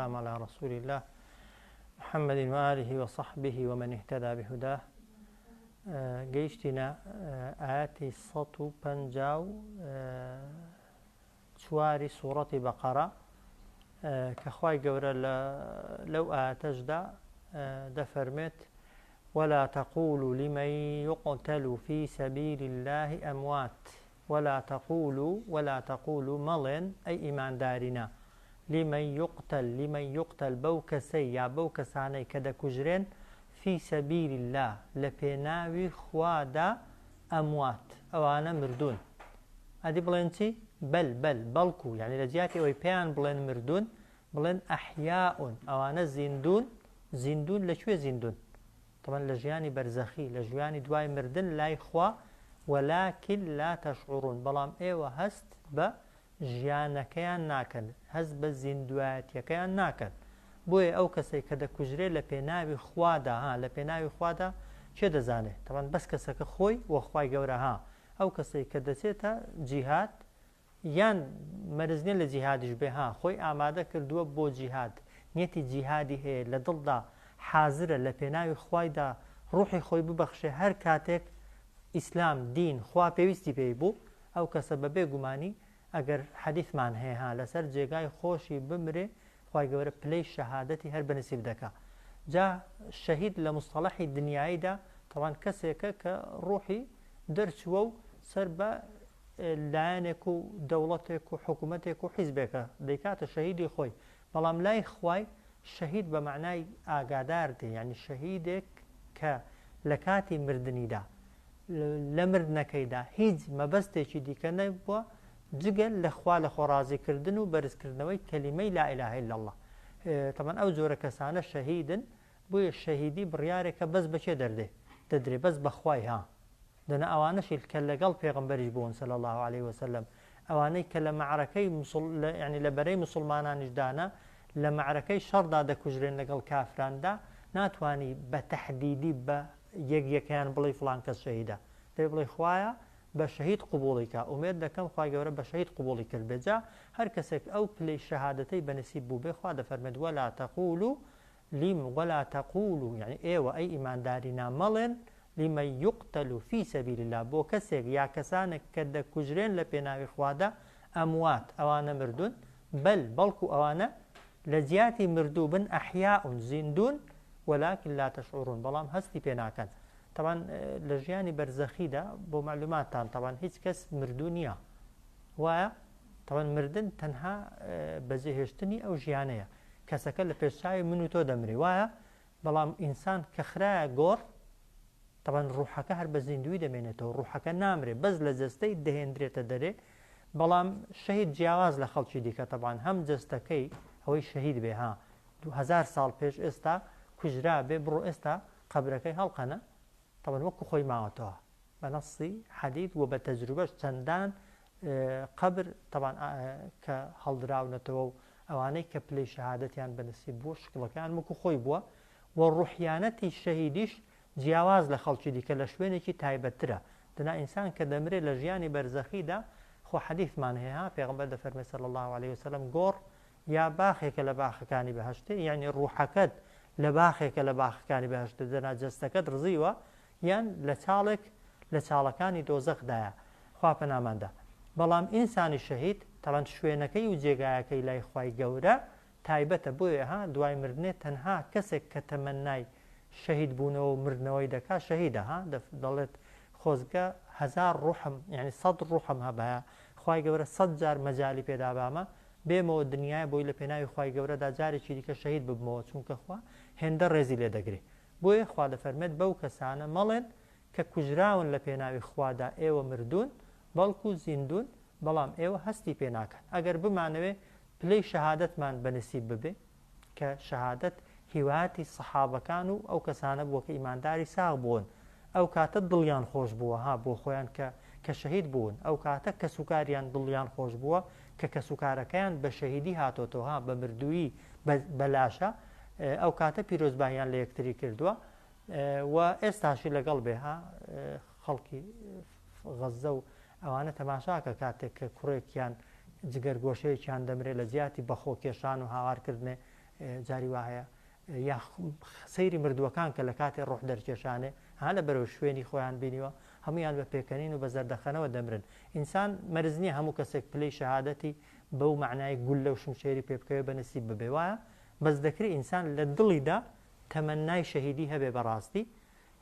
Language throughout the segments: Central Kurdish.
والسلام على رسول الله محمد وآله وصحبه ومن اهتدى بهداه. گەیشتینە ئایەتی 154 سوڕەتی بەقەرە کە خوای گەورە لەو ئایەتەشدا دەفەرمێت ولا تقولوا لمن يقتل في سبيل الله أموات ولا تقولوا ولا تقولوا مەڵێن ئەی ئیماندارینە لمن یقتل لمن یقتل بەو کەسەی یا بەو کەسانەی کە دەکوژرێن فی سبیل اللە لە پێناوی خوادا اموات ئەوانە مردوون ئەدی بڵێن چی بل بل بەڵکو یعنی لە جیاتی ئەوەی پێیان بڵێن مردوون بڵێن احیاء ئەوانە زیندوون زیندوون لە کوێ زیندوون تەبعەن لە ژیانی بەرزەخی، لە ژیانی دوای مردن لای خوا، ولکن لا تشعرون، بەڵام ئێوە هەست بە ژیانەکەیان ناکەن، هەست بە زیندوایەتیەکەیان ناکەن. بۆیە ئەو کەسەی کە دەکوژرێ لە پێناوی خوادا، ها لە پێناوی خوادا کێ دەزانێ؟ تەبعەن بەس کەسەکە خۆی و خوای گەورە، ها ئەو کەسەی کە دەچێتە جیهاد، یان مەرج نیە لە جیهادیش بێ ها خۆی ئامادە کردووە بۆ جیهاد نیەتی جیهادی هەیە لە دڵدا حازرە لە پێناوی خوایدا ڕوحی خۆی ببەخشێ هەر کاتێک ئیسلام دین خوا پێویستی پێی بوو ئەو کەسە بە بێ گومانی ئەگەر حەدیثمان هەیە ها لەسەر جێگای خۆشی بمرێ خوای گەورە پلەی شەهادەتی هەر بە نسیب دەکا جا شەهید لە مستەڵەحی دنیاییدا تەوان کەسێکە کە ڕوحی دەرچووە و سەر بە لایەنێک و دەوڵەتێک و حکومەتێک و حیزبێکە دەیکاتە شەهیدی خۆی بەڵام لای خوای شەهید بە مەعنای ئاگادار دێ یانی شەهیدێک کە لە کاتی مردنیدا لە مردنەکەیدا هیچ مەبەستێکی دیکە نەبووە جگە لە خوا لە خۆڕازی کردن و بەرزکردنەوەی کەلیمەی لا اله الا اللە تەبعەن ئەو جۆرە کەسانە شەهیدن بۆیە شەهیدی بڕیارێکە بەس بە کێ دەردێ دەدرێ بەس بە خوای ها دەنا ئەوانەشی کە لەگەڵ پێغەمبەریش بوون صلی اللە علیە وسلم ئەوانەی کە لە مەعرەکەی مسوڵ یعنی لە بەرەی مسوڵمانانیش دانە لە مەعرەکەی شەڕدا دەکوژرێن لەگەڵ کافراندا ناتوانی بە تەحدیدی بە یەک یەکەیان بڵێی فڵان کەس شەهیدە دەبێ بڵێی خوایە بە شەهید قبوڵی کە ئومێد دەکەم خوای گەورە بە شەهید قبوڵی کردبێ جا هەر کەسێک ئەو پلەی شەهادەتەی بە نسیب بووبێ خوا دەفەرمێت ولا تقولوا لم ولا تقولوا یەعنی ئێوە ئەی ئیماندارینا مەڵێن لمن یقتل فی سبیل اللە بۆ کەسێک یا کەسانێک کە دەکوژرێن لە پێناوی خوادا اموات ئەوانە مردوون بل بەڵکو ئەوانە لە جیاتی مردوو بن احیاء زیندوون ولکن لا تشعرون بەڵام هەستی پێ ناکەن تەبعەن لە ژیانی بەرزەخیدا بۆ مەعلوماتتان تەبعەن هیچ کەس مردوو نییە وایە تەبعەن مردن تەنها بەجێهێشتنی ئەو ژیانەیە کەسەکە لە پێش چاوی من و تۆ دەمرێ وایە؟ بەڵام ئینسان کە خرایە گۆڕ تەبعەن ڕوحەکە هەر بە زیندووی دەمێنێتەوە ڕوحەکە نامرێ بەس لە جەستەی دەهێندرێتە دەرێ بەڵام شەهید جیاواز لە خەڵکی دیکە تەبعەن هەم جەستەکەی ئەوەی شەهید بێ ها 2000 ساڵ پێش ئێستا کوژرا بێ بڕۆ ئێستا قەبرەکەی هەڵقەنە تەبعەن وەکو خۆی ماوەتەوە بە نەسی حەدیث و بە تەجروبەش چەندان قەبر تەبعەن کە هەڵدراونەتەوە و ئەوانەی کە پلەی شەهادەتیان بە نسیب بووە شکڵەکەیان وەکو خۆی بووە و ڕوحیانەتی شەهیدیش جیاواز لە خەڵکی دیکە لە شوێنێکی تایبەتترە دەنا ئینسان کە دەمرێ لە ژیانی بەرزەخیدا خۆ حەدیثمان هەیە ها پێغەمبەر دەفەرمێ صلی اللە علیه وسلم گۆڕ یا باخێکە لە باخەکانی بەهەشتێ یعنی ڕوحەکەت لە باخێکە لە باخەکانی بەهەشتێ دەنا جەستەکەت ڕزیوە یان لە چاڵێک لە چاڵەکانی دۆزەخدایە خوا پەنامان دا بەڵام ئینسانی شەهید تەبعەن شوێنەکەی و جێگایەکەی لای خوای گەورە تایبەتە بۆیە ها دوای مردنێ تەنها کەسێک کە تەمەنای شەهید بوونەوە و مردنەوەی دەکا شەهیدە ها دەڵێت خۆزگە هەزار ڕوحم یعنی سەد ڕوحم هەبایە خوای گەورە سەد جار مەجالی پێدابامە بێمەوە دنیای بۆی لە پێناوی خوای گەورەدا جارێکی دیکە شەهید ببمەوە چونکە خوا هێندە ڕێزی لێ دەگرێ بۆیە خوا دەفەرمێت بەو کەسانە مەڵێن کە کوژراون لە پێناوی خوادا ئێوە مردوون بەڵکو زیندوون بەڵام ئێوە هەستی پێ ناکەن ئەگەر بمانەوێ پلەی شەهادەتمان بە نسیب ببێ کە شەهادەت هیوایەتی سەحابەکان و ئەو کەسانە بووە کە ئیمانداری ساغ بوون ئەو کاتە دڵیان خۆش بووە ها بۆ خۆیان کە کە شەهید بوون ئەو کاتە کەسوکاریان دڵیان خۆش بووە کە کەسوکارەکەیان بە شەهیدی هاتۆتەوە ها بە مردوویی بە لاشە ئەو کاتە پیرۆزباییان لە یەکتری کردووە و ئێستاشی لەگەڵ بێ ها خەڵکی غەززە و ئەوانە تەماشاکە کاتێک کە کوڕێکیان جگەرگۆشەیەکیان دەمرێ لە جیاتی بەخۆکێشان و هاوارکردنێ. جاری وا هەیە یا سەیری مردووەکان کە لە کاتی ڕۆح دەرکێشانێ ها لە بەرەو شوێنی خۆیان بینیوە هەمویان بە پێکەنین و بە زەردەخەنەوە دەمرن. ئینسان مەرج نییە هەموو کەسێک پلەی شەهادەتی بەو مەعنای گوللە و شمشێری پێ بکەوێ بە نسیب ببێ وایە؟ بەس دەکرێ ئینسان لە دڵیدا تەمەنای شەهیدی هەبێ بەڕاستی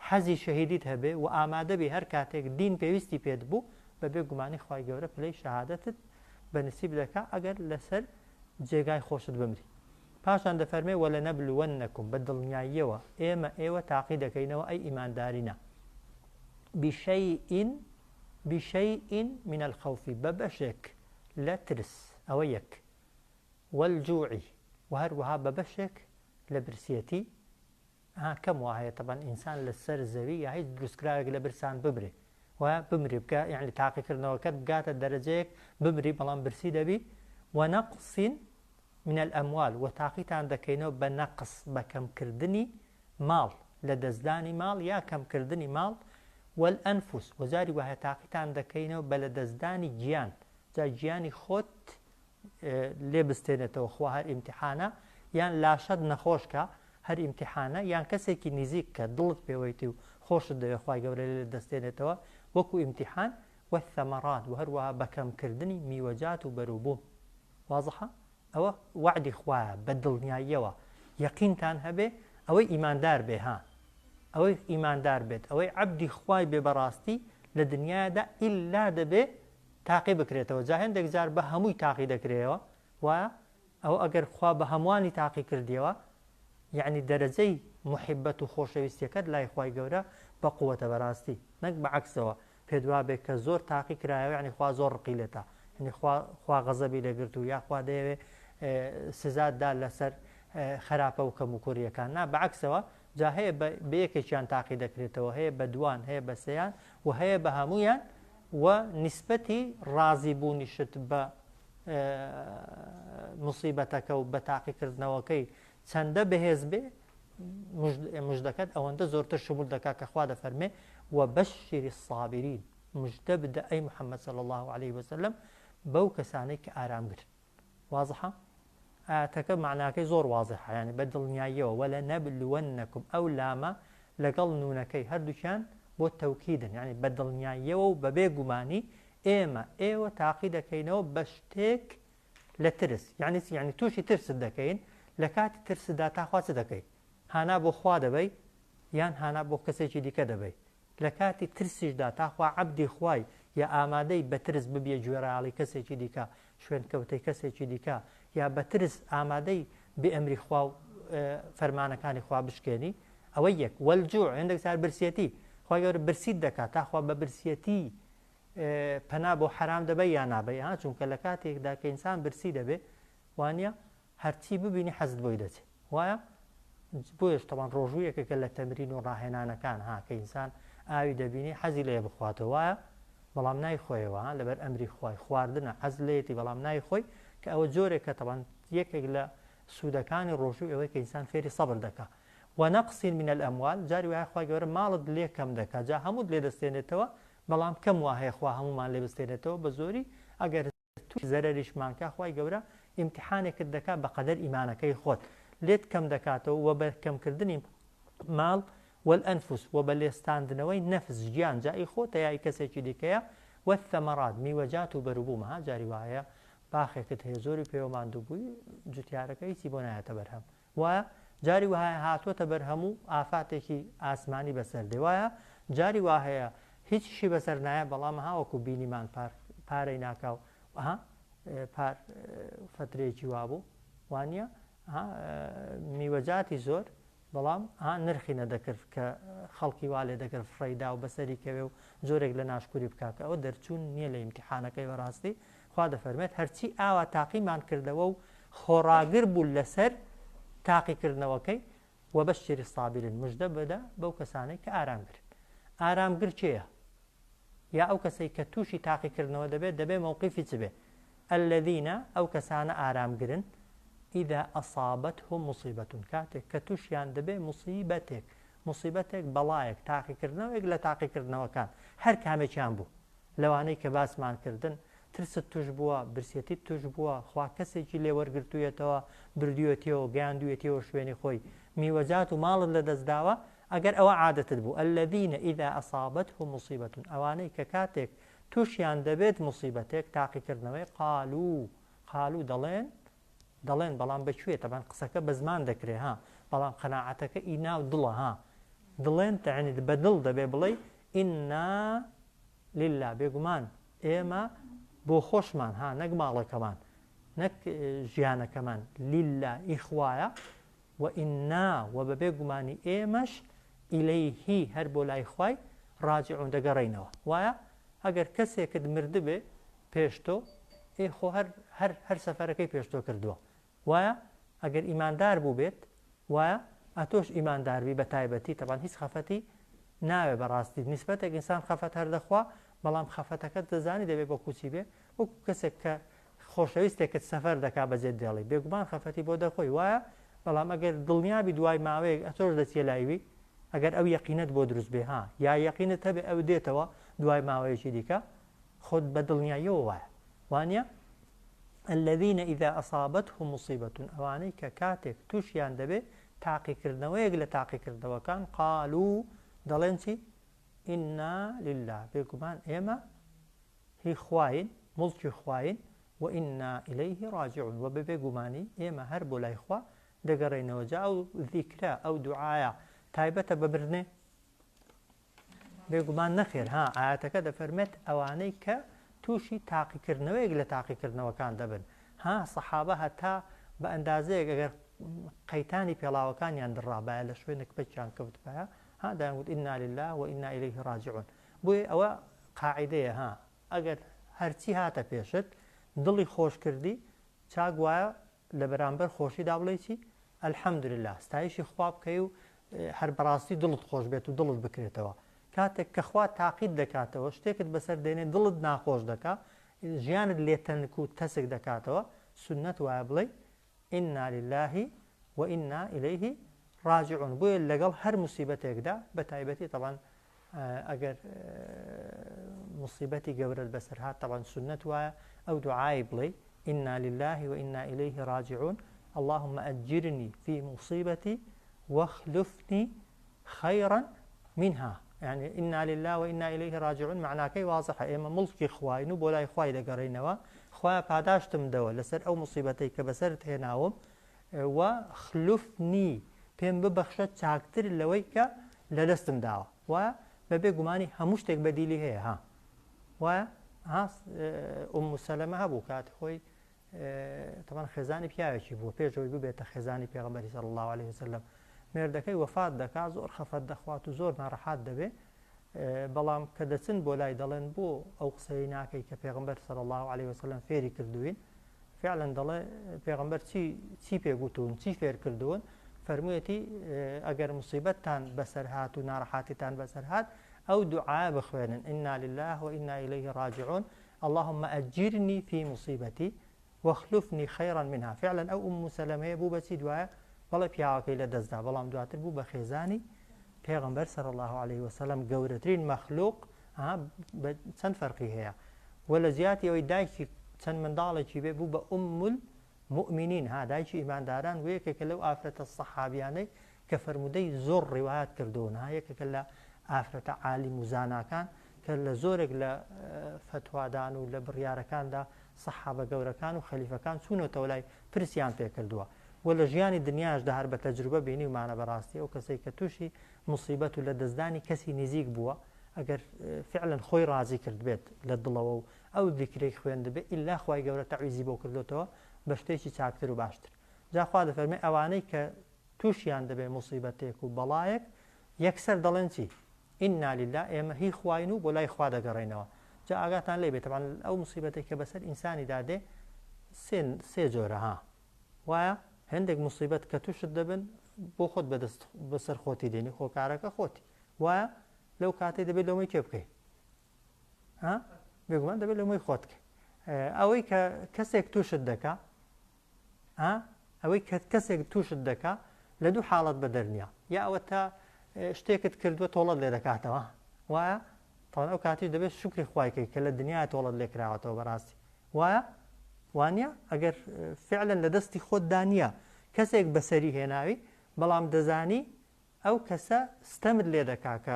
حەزی شەهیدیت هەبێ و ئامادە بی هەر کاتێک دین پێویستی پێت بوو بە بێ گومانی خوای گەورە پلەی شەهادەتت بە نسیب دەکا ئەگەر لەسەر جێگای خۆشت بمری. پاشان دەفەرمێ ولنبلونکم بە دڵنیاییەوە ئێمە ئێوە تاقی دەکەینەوە ئەی ئیماندارینە بشیء بشیء من الخوف بە بەشێک لە ترس ئەوە یەک والجوع وە هەروەها بە بەشێک لە برسیەتی ها کەم وا هەیە تەبەن ئینسان لە سەر زەوی یا هیچ دروستکراوێک لە برسان بمرێ وایە بمری بکە یعنی تاقیکردنەوەکەت بگاتە دەرەجەیەک بمری بەڵام برسی دەبی ونقص من الاموال وە تاقیتان دەکەینەوە بە نەقص بە کەمکردنی ماڵ لە دەستدانی ماڵ یا کەمکردنی ماڵ والانفس وە جاری وایە تاقیتان دەکەینەوە بە لە دەستدانی گیان جا گیانی خۆت لێ بستێنێتەوە خوا هەر ئیمتیحانە یان لاشەت نەخۆش کا هەر ئیمتیحانە یان کەسێکی نیزیک کە دڵت پێوەیتی و خۆشت دەوێ خوای گەورە لێت دەستێنێتەوە وەکو ئیمتیحان والثمرات و هەروەها بە کەم کردنی میوەجات و بەروبووم وازحە ئەوە وەعدی خوایە بە دڵنیاییەوە یەقینتان هەبێ ئەوەی ئیماندار بێ ها ئەوەی ئیماندار بێت ئەوەی عەبدی خوای بێ بەڕاستی لە دنیادا ئیلا دەبێ تاقی بکرێتەوە جا هێندێک جار بە هەمووی تاقی دەکرێیەوە وایە ئەوە ئەگەر خوا بە هەمووانی تاقی کردیەوە یەعنی دەرەجەی موحیبەت و خۆشەویستیەکەت لای خوای گەورە بە قوەتە بەراستی نەک بە عەکسەوە پێت وابێ کە زۆر تاقی کرایەوە یەعنی خوا زۆر ڕقی لێتە یەعنی خوا خوا غەزەبی لێ گرتوو یا خوا دەیەوێ سزات دا لەسەر خراپە و کەموکوڕیەکان نا بە عەکسەوە جا هەیە بە یەکێکیان تاقی دەکرێتەوە هەیە بە دوان هەیە بە سێیان و هەیە بە هەموویان و نیسبەتی ڕازی بوونیشت بە موسیبەتەکە و بە تاقیکردنەوەکەی چەندە بەهێز بێ مژدەکەت ئەوەندە زۆرتر شمول دەکا کە خوا دەفەرمێ وبشر الصابرین مژدە بدە ئەی محمد صلی اللە علیه وسلم بەو کەسانەی کە ئارامگرن. وازحە؟ ئایەتەکە مەعناکەی زۆر وازحە یانی بە دڵنیاییەوە ولنبلونکم ئەو لامە لەگەڵ نونەکەی هەردووکیان بۆ تەوکیدن یانی بە دڵنیاییەوە و بەبێ گومانی ئێمە ئێوە تاقی دەکەینەوە بە شتێک لە ترس یعنی چی یعنی تووشی ترست دەکەین لە کاتی ترسدا تاخوا چ دەکەی هانا بۆ خوا دەبەی یان هانا بۆ کەسێکی دیکە دەبەی لە کاتی ترسیشدا تا خوا عەبدی خوای یا ئامادەی بە ترس ببیە گوێڕایەڵی کەسێکی دیکە، شوێنکەوتەی کەسێکی دیکە، یا بە ترس ئامادەی بێ ئەمری خوا و فەرمانەکانی خوا بشکێنی، ئەوە یەک. والجوع، هێندێک جار برسیەتی، خوای گەورە برسیت دەکات تا خوا بە برسیەتی پەنا بۆ حەرام دەبەی یا نابەی، ها چونکە لە کاتێکدا کە ئینسان برسی دەبێ وانیە؟ هەرچی ببینی حەزت بۆی دەچێ وایە؟ بۆیەش تەبان ڕۆژوو یەکێکە لە تەمرین و ڕاهێنانەکان ها کە ئینسان ئاوی دەبینی حەزی لێ بخواتەوە وایە؟ بەڵام نایخۆیەوە ها لەبەر ئەمری خوای خواردنە حەز لێیەتی بەڵام نایخۆی کە ئەوە جۆرێکە تەبان یەکێک لە سوودەکانی ڕۆژوو ئەوەی کە ئینسان فێری سەبر دەکا ونقص من الاموال جاری وایە خوای گەورە ماڵت لێ کەم دەکا جا هەمووت لێ دەستێنێتەوە بەڵام کەم وا هەیە خوا هەموومان لێ بستێنێتەوە بە زۆری ئەگەر توشی زەرەریشمان کا خوای گەورە ئیمتیحانێکت دەکا بەقەدەر ئیمانەکەی خۆت لێت کەم دەکاتەوە وە بە کەم کردنی ماڵ والانفس وە بە لێستاندنەوەی نەفس گیان جا ئی خۆتە یا ئی کەسێکی دیکەیە والثمرات میوەجات و بەروبووم ها جاری وایە باخێکت هەیە زۆری پێوە ماندوو بووی جوتیارەکە هیچی بۆ نایەتە بەرهەم وایە جاری وەهایە هاتووەتە بەرهەم و ئافاتێکی ئاسمانی بەسەر دێ وایە جاری وا هەیە هیچیشی بەسەر نایە بەڵام ها وەکو بینیمان پار پارەی ناکا و ها پار فەترەیەکی وابوو وانە ها میوەجاتی زۆر بەڵام ها نرخی نەدەکرد کە خەڵکی وا لێ دەکرد فڕێیدا و بەسەری کەوێ و جۆرێک لە ناشکوری بکا کە ئەوە دەرچوون نییە لە ئیمتیحانەکەی بەڕاستی خوا دەفەرمێت هەرچی ئاوا تاقیمان کردەوە و خۆڕاگر بوو لەسەر تاقیکردنەوەکەی، وبشر الصابرین، مژدە بدە بەو کەسانەی کە ئارامگرن. ئارامگر کێیە؟ یا ئەو کەسەی کە تووشی تاقیکردنەوە دەبێت دەبێ مەوقیفی چ بێ؟ الذین، ئەو کەسانە ئارامگرن، اذا اصابتهم مصیبە، کاتێک کە تووشیان دەبێ موسیبەتێک، موسیبەتێک بەڵایەک، تاقیکردنەوەیەک لە تاقیکردنەوەکان، هەر کامێکیان بوو، لەوانەی کە باسمان کردن. ترست توش بووە، برسێتیت توش بووە، خوا کەسێکی لێ وەرگرتوویەتەوە، بردوویەتیەوە، گەیاندوویەتیەوە شوێنی خۆی، میوەجات و ماڵت لە دەست داوە، ئەگەر ئەوە عادەتت بوو، الذین اذا اصابتهم مصیبە، ئەوانەی کە کاتێک توشیان دەبێت موسیبەتێک، تاقیکردنەوەی، قالوا، قالوا دەڵێن، دەڵێن، بەڵام بە کوێ، تەبعەن قسەکە بە زمان دەکرێ ها، بەڵام قەناعەتەکە ئی ناو دڵە ها، دڵێن تەعنی بە دڵ دەبێ بڵێی، انا للە بێگومان ئێمە بۆ خۆشمان ها نەک ماڵەکەمان نەک ژیانەکەمان للە ئی خوایە و ئینا و بەبێ گومانی ئێمەش ئیلەیهی هەر بۆ لای خوای ڕاجعون دەگەڕێینەوە وایە ئەگەر کەسێکت مردبێ پێش تۆ ئێ خۆ هەر هەر هەر سەفەرەکەی پێش تۆ کردووە وایە ئەگەر ئیماندار بووبێت وایە ئەتۆش ئیماندار بی بە تایبەتی تەبان هیچ خەفەتی ناوێ بەڕاستی نیسبەتێک ئینسان خەفەت هەر دەخوا بەڵام خەفەتەکەت دەزانی دەبێ وەکو چی بێ وەکو کەسێک کە خۆشەویستێکت سەفەر دەکا بەجێت دێڵی بێگومان خەفەتی بۆ دەخۆی وایە بەڵام ئەگەر دڵنیابی دوای ماوەیەک ئەتۆش دەچیە لای وی ئەگەر ئەو یەقینەت بۆ دروست بێ ها یا یەقینت هەبێ ئەو دێتەوە دوای ماوەیەکی دیکە خۆت بە دڵنیاییەوە وایە وانە الذین اذا اصابتهم مصیبە ئەوانەی کە کاتێک تووشیان دەبێ تاقیکردنەوەیەک لە تاقیکردنەوەکان قالو دەڵێن چی انا للە بێگومان ئێمە هی خواین موڵکی خواین وانا الیه راجعون وە بەبێ گومانی ئێمە هەر بۆ لای خوا دەگەڕێینەوە جا ئەو ذیکرە ئەو دوعایە تایبەتە بە مردنێ بێگومان نەخێر ها ئاەتەکە دەفەرمێت ئەوانەی کە تووشی تاقیکردنەوەیەک لە تاقیکردنەوەکان دەبن ها سەحابە هەتا بە ئەندازەیەک ئەگەر قەیتانی پێڵاوەکانیان دڕابایە لە شوێنێک پەکیان کەوتبایە ها دەیانگوت انا لله و انا الیه راجعون بۆیە ئەوە قاعیدەیە ها ئەگەر هەرچی هاتە پێشت دڵی خۆش کردی چاک وایە لە بەرامبەر خۆشیدا بڵێی چی الحمدللە ستایشی خوا بکەی و هەر بەڕاستی دڵت خۆش بێت و دڵت بکرێتەوە کاتێک کە خوا تاقیت دەکاتەوە شتێکت بەسەر دێنێ دڵت ناخۆش دەکا ژیانت لێ تەنک و تەسک دەکاتەوە سوننەت وایە بڵێی انا للە و انا الیه راجعون بۆیە لەگەڵ هەر موسیبەتێکدا بە تایبەتی تەبعەن ئەگەر موسیبەتی گەورەت بەسەر هات تەبعەن سوننەت وایە ئەو دوعای بڵێی انا للە و انا الیه راجعون اللهم اجرنی فی مصیبتی واخلفنی خیرا منها یعنی انا للە و انا الیه راجعون معناکەی وازحە ئێمە موڵکی خواین و بۆ لای خوای دەگەڕێینەوە خوایە پاداشتم دەوە لەسەر ئەو موسیبەتەی کە بەسەرت هێناوم و خلفنی پێم ببەخشە چاکتر لەوەی کە لە دەستم داوە وایە بەبێ گومانی هەموو شتێک بەدیلی هەیە ها وایە ها ئوم سەلەمە هەبوو کاتی خۆی تەبعەن خێزانی پیاوێکی بووە پێش ئەوەی ببێتە خێزانی پێغەمبەری صلی اللە علیه وسلم مێردەکەی وەفات دەکات زۆر خەفەت دەخوات و زۆر ناڕەحات دەبێ بەڵام کە دەچن بۆ لای دەڵێن بۆ ئەو قسەی ناکەی کە پێغمبەر صلی الله علیه وسلم فێری کردوین فعلا دەڵێ پێغمبەر چی چی پێگوتون چی فێر کردوون فەرموویەتی ئەگەر مصیبەتتان بەسەر هات و ناڕەحاتیتان بەسەر هات ئەو دوعا بخوێنن إنا لله وإنا إليه راجعون اللهم اجرنی فی مصیبتی واخلفنی خیرا منها فعلا ئەو ئوم سەلەمەیە بوو بە چی دوایە بەڵێ پیاوەکەی لە دەستدا بەڵام دواتر بوو بە خێزانی پێغەمبەر صلی الله علیه وسلم گەورەترین مەخلوق چەند فەرقی هەیە و لە جیاتی ئەوەی دایکی چەند منداڵێکی بێ بوو بە ئوم المؤمنین ها دایکی ئیمانداران و یەکێکە لەو ئافرەتە سەحابیانەی کە فەرموودەی زۆر ڕیوایەت کردوون ها یەکێکە لە ئافرەتە عالیم و زاناکان کە لە زۆرێک لە فەتوادان و لە بڕیارەکاندا سەحابە گەورەکان و خەلیفەکان چوونەتەوە لای پرسیان پێ کردووە و لە ژیانی دنیاشدا هەر بە تەجروبە بینیومانە بەڕاستی ئەو کەسەی کە تووشی موسیبەت و لە دەستدانی کەسی نیزیک بووە ئەگەر فعلا خۆی ڕازی کردبێت لە دڵەوە و ئەو زیکرەی خوێندبێ ئیلا خوای گەورە تەعویزی بۆ کردۆتەوە بە شتێکی چاکتر و باشتر جا خوا دەفەرمێ ئەوانەی کە تووشیان دەبێ موسیبەتێک و بەڵایەک یەکسەر دەڵێن چی انا للە ئێمە هی خواین و بۆ لای خوا دەگەڕێینەوە جا ئاگاتان لێ بێ تەبعەن ئەو موسیبەتەی کە بەسەر ئینسانیدا دێ سێ سێ جۆرە ها وایە هەندێک موسیبەت کە تووشت دەبن بۆ خۆت بەدەست بەسەر خۆتی دێنی خۆکارەکە خۆتی وایە لەو کاتەی دەبێت لەوەی کێ بکەی ها بێگومان دەبێت لەوەی خۆت بکەی ئەوەی کە کەسێک تووشت دەکا ها ئەوەی کە کەسێک تووشت دەکا لە دوو حاڵەت بەدەر نییە یا ئەوە تا شتێکت کردووە تۆڵەت لێ دەکاتەوە وایە تاوان ئەو کاتیش دەبێت شکری خوای کەی کە لە دنیا تۆڵەت لێ کراوەتەوە بەڕاستی. وایە؟ وانیە؟ ئەگەر فعلەن لە دەستی خۆتدا نییە کەسێک بەسەری هێناوی بەڵام دەزانی ئەو کەسە ستەمت لێ دەکا کە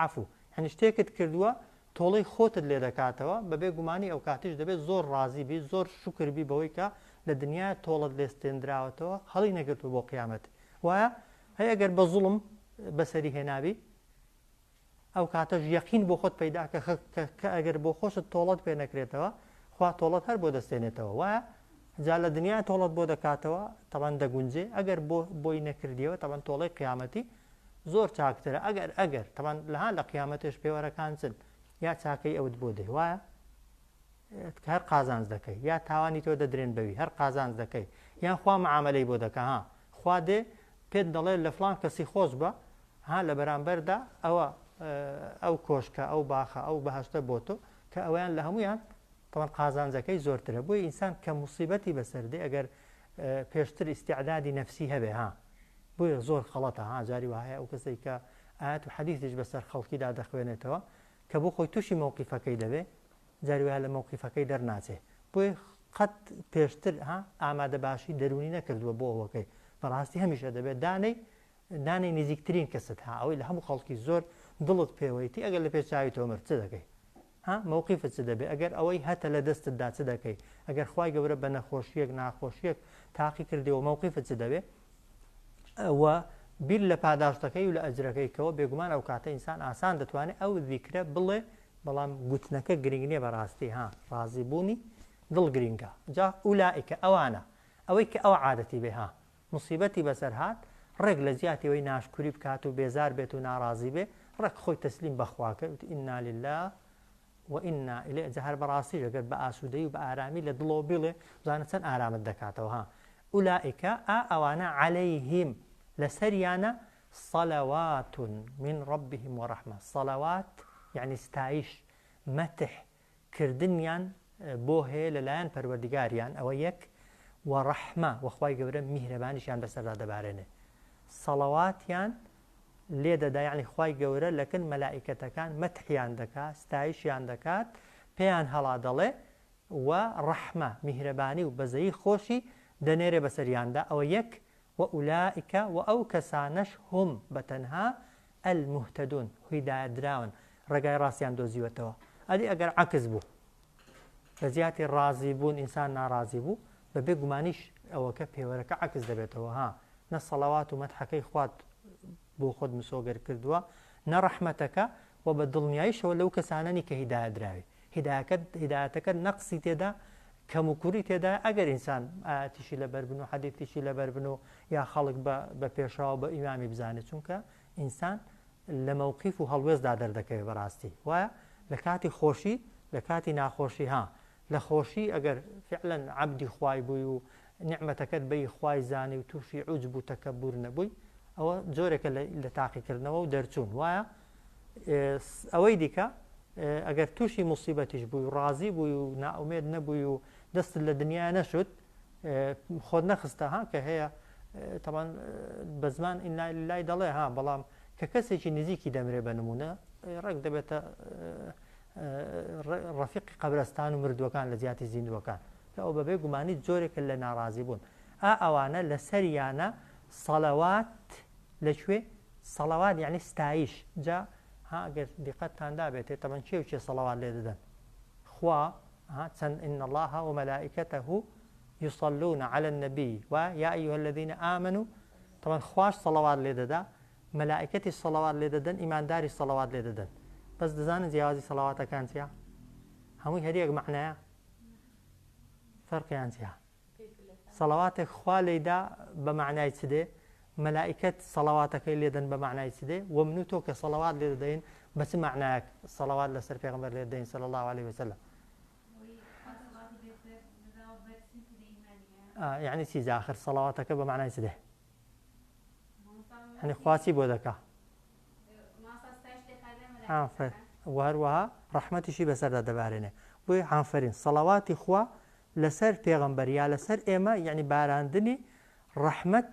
عەفو یانی شتێکت کردووە تۆڵەی خۆتت لێ دەکاتەوە بەبێ گومانی ئەو کاتیش دەبێت زۆر ڕازی بی زۆر شوکر بی بەوەی کە لە دنیا تۆڵەت لێ ستێندراوەتەوە هەڵی نەگرتووە بۆ قیامەت وایە هەی ئەگەر بە زوڵم بەسەری هێنابی ئەو کاتەش یەقین بۆ خۆت پەیدا کە کە ئەگەر بۆ خۆشت تۆڵەت پێ نەکرێتەوە خوا تۆڵەت هەر بۆ دەستێنێتەوە وایە جا لە دنیا تۆڵەت بۆ دەکاتەوە تەبەن دەگونجێ ئەگەر بۆ بۆی نەکردیەوە تەبەن تۆڵەی قیامەتی زۆر چاکترە ئەگەر ئەگەر تەبەن لەها لە قیامەتێش پێوەرەکان چن یا چاکەی ئەوت بۆ دێ وایە هەر قازانج دەکەی یا تاوانی تۆ دەدرێن بەوی هەر قازانج دەکەی یان خوا معاملەی بۆ دەکە ها خوا دێ پێت دەڵێ لە فلان کەسی خۆش بە ها لە بەرامبەردا ئەوە ئەو کۆشکە ئەو باخە ئەو بەهەشتە بۆ تۆ کە ئەویان لە هەمویان تەوان قازانجەکەی زۆرترە بۆی ئینسان کە موسیبەتی بەسەر دێ ئەگەر پێشتر ئیستعدادی نەفسی هەبێ ها بۆیە زۆر خەڵەتە ها جاری وهایە ئەو کەسێک کە ئاەت و حەدیثیش بەسەر خەڵکیدا دەخوێنێتەوە کە بۆ خۆی تووشی مەوقیفەکەی دەبێ جاری وایە لە مەوقیفەکەی دەرناچێ بۆیە قەت پێشتر ها ئامادەباشی دەروونی نەکردووە بۆ ئەوەکەی بەڕاستی هەمیشە دەبێت دانەی دانەی نزیکترین کەست ها ئەوەی لە هەموو خەڵکی زۆر دڵت پێوەیتی ئەگەر لە پێش چاوی تۆ مرد چ دەکەی ها مەوقیفت چ دەبێ ئەگەر ئەوەی هەتە لە دەستتدا چ دەکەی ئەگەر خوای گەورە بە نەخۆشیەک ناخۆشیەک تاقی کردەوە مەوقیفت چ دەبێ و بیر لە پاداشتەکەی و لە ئەجرەکەی کەوە بێگومان ئەو کاتە ئینسان ئاسان دەتوانێت ئەو زیکرە بڵێ بەڵام گوتنەکە گرنگ نییە بەڕاستی ها ڕازی بوونی دڵ گرنگە جا ئولائیکە ئەوانە ئەوەی کە ئەوە عادەتی بێ ها موسیبەتی بەسەر هات ڕێک لە جیاتی ئەوەی ناشکوری بکات و بێزار بێت و ناڕازی بێ ڕێک خۆی تەسلیم بە خوا کرد وتی انا للە و انا الیه جا هەر بەڕاستیش ئەگەر بە ئاسوودەیی و بە ئارامی لە دڵەوە بیڵێ بزانە چەند ئارامت دەکاتەوە ها اولئک ئا ئەوانە علیهم لەسەریانە صلوات من ربهم ورحمە صلوات یعنی ستایش مەتح کردنیان بۆ هەیە لەلایەن پەروەردگاریان ئەوە یەک وە ڕەحمە وە خوای گەورە میهرەبانیشیان بەسەردا دەبارێنێ سەڵەواتیان لێ دەدا یعنی خوای گەورە لەکن مەلائیکەتەکان مەتحیان دەکا ستایشیان دەکات پێیان هەڵا دەڵێ و ڕەحمە میهرەبانی و بەزەیی خۆشی دەنێرێ بەسەریاندا ئەوە یەک وئولائک وە ئەو کەسانەش هم بەتەنها المهتدون هیدایەتدراون ڕێگای ڕاستیان دۆزیوەتەوە ئەدی ئەگەر عەکس بوو لە جیاتی ڕازی بوون ئینسان ناڕازی بوو بە بێ گومانیش ئەوەکە پێوەرەکە عەکس دەبێتەوە ها نە سەڵەوات و مەدحەکەی خوات بۆ خۆت مسۆگەر کردووە نە ڕەحمەتەکە و بە دڵنیاییشەوە لەو کەسانەنی کە هیدایەت دراوی هیدایەکەت هیدایەتەکەت نەقسی تێدا کەموکوری تێدایە ئەگەر ئینسان ئایەتیشی لەبەر بن و حەدیثیشی لەبەر بن و یا خەڵک بە بە پێشەوا و بە ئیمامی بزانێت چونکە ئینسان لە مەوقیف و هەڵوێستدا دەردەکەوێت بەڕاستی وایە لە کاتی خۆشی لە کاتی ناخۆشی ها لە خۆشی ئەگەر فعلا عەبدی خوای بووی و نیعمەتەکەت بەی خوای زانی و تووشی عوجب و تەکەبور نەبووی ئەوە جۆرێکە لە تاقیکردنەوە و دەرچوون وایە ئەوەی دیکە ئەگەر تووشی موسیبەتیش بووی و ڕازی بووی و نائومێد نەبووی و دەستت لە دنیا نەشت خۆت نەخستە ها کە هەیە تەمان بە زمان ئینا لای دەڵێ ها بەڵام کە کەسێکی نزیکی دەمرێ بە نمونە ڕێک دەبێتە ڕەفیقی قەبرەستان و مردووەکان لە جیاتی زیندووەکان کە ئەو بەبێ گومانی جۆرێکە لە ناڕازی بوون ئا ئەوانە لەسەریانە سەلەوات لەکوێ؟ سەڵەوات یەعنی ستایش جا ها گەر دیقەتتان دابێتێ تەبەن کێ و کێ سەڵەوات لێ دەدەن خوا ها چەند ان الله وملائکته یصلون علی النبی و یا ایها الذین آمنوا تەبەن خواش سەڵەوات لێ دەدا مەلائکەتی سەڵەوات لێ دەدەن ئیمانداری سەڵەوات لێ دەدەن بەس دەزانن جیاوازی سەڵەواتەکان چیە هەمووی هەر یەک مەعنایە فەرقیان چیە سەڵەواتێک خوا لێیدا بە مەعنای چ دێ؟ مەلائیکەت سەڵەواتەکەی لێدەن بە مەعنای چ دێ؟ وە من و تۆ کە سەڵەوات لێ دەدەین بە چ مەعنایەک سەڵەوات لەسەر پێغەمبەر لێ دەدەین صلی اللە علیە وسلم؟ یەعنی چی جا ئاخر سەڵەواتەکە بە مەعنای چ دێ؟ یەعنی خوا چی بۆ دەکا؟ ئافەرین وە هەروەها ڕەحمەتیشی بەسەردا دەبارێنێ بۆیە ئافەرین سەڵەواتی خوا لەسەر پێغەمبەر یا لەسەر ئێمە یەعنی باراندنی ڕەحمەت